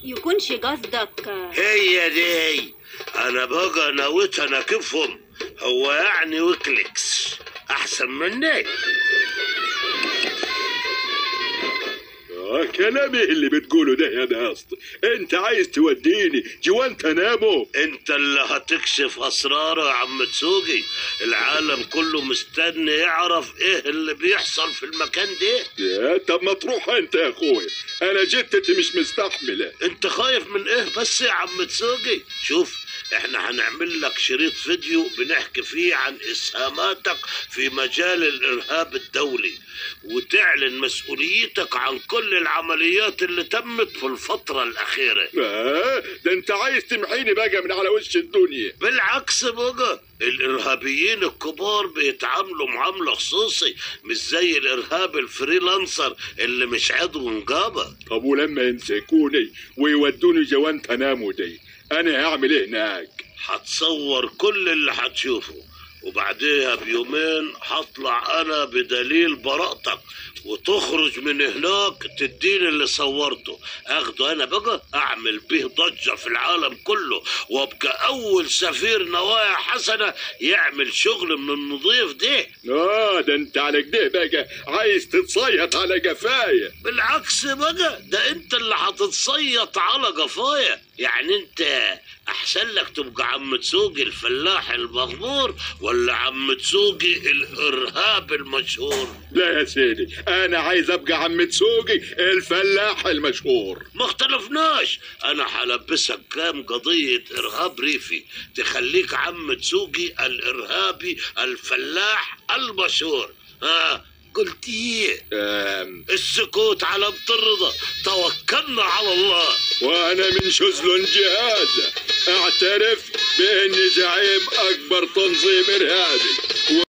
يكونش قصدك هي دي؟ انا بقى نويت اناكفهم. هو يعني ويكليكس احسن مني؟ كلامي اللي بتقوله ده يا باسط، انت عايز توديني جوانتانامو؟ انت اللي هتكشف اسراره يا عم تسوقي. العالم كله مستني يعرف ايه اللي بيحصل في المكان ده. يا طب ما تروح انت يا اخويا، انا جتتي مش مستحمله. انت خايف من ايه بس يا عم تسوقي؟ شوف، احنا هنعمل لك شريط فيديو بنحكي فيه عن اسهاماتك في مجال الارهاب الدولي، وتعلن مسؤوليتك عن كل العمليات اللي تمت في الفترة الأخيرة. ده انت عايز تمحيني بقى من على وش الدنيا. بالعكس بقى، الإرهابيين الكبار بيتعاملوا معاملة خصوصي، مش زي الإرهاب ال freelancer اللي مش عضو نقابة. طب ولما يمسكوني ويودوني جوانتانامو دي، أنا هعمل إيه هناك؟ هتصور كل اللي هتشوفه، وبعديها بيومين هطلع أنا بدليل براءتك، وتخرج من هناك تديني اللي صورته، اخده انا بقى اعمل به ضجة في العالم كله، وابقى اول سفير نوايا حسنة يعمل شغل من النظيف ده. ده انت على كده بقى عايز تتصيط على قفايا. بالعكس بقى، ده انت اللي هتتصيط على قفايا. يعني انت احسن لك تبقى عم تسوقي الفلاح المغمور ولا عم تسوقي الارهاب المشهور؟ لا يا سيدي، انا عايز ابقى عم تسوقي الفلاح المشهور. ما اختلفناش، انا هلبسك كام قضية ارهاب ريفي تخليك عم تسوقي الارهابي الفلاح المشهور. ها قلت ايه؟ السكوت على الرضا، توكلنا على الله. وانا من شزل جهاد اعترف باني زعيم اكبر تنظيم ارهابي.